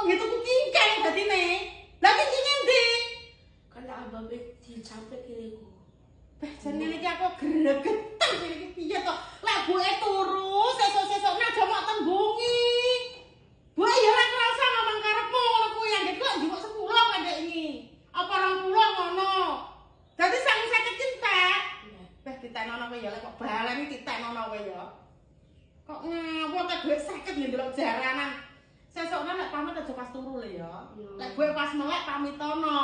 nggih tuku kingkeng dadine. Lah kingkenge endi? Kan ababe dicapek iku. Beh, jan ngene iki aku gregeten ngene iki piye to? Lek buke turu sesuk-sesuk aja mok tembungi. Buke ya ora kerasa ngomong karepmu ngono kuwi, anggit kok njupuk 10 kowe ndek iki. Apa 20 ngono. Dadi sang 50 ki entek. Beh, ditenono kowe ya, lek kok baleni ditenono kowe ya. Kok ngawur ta dhuwit 50 nggih ndelok jaranan. Sesukne lek pamit aja pas turu le ya. Iya. Lek gue pas melek pamitono.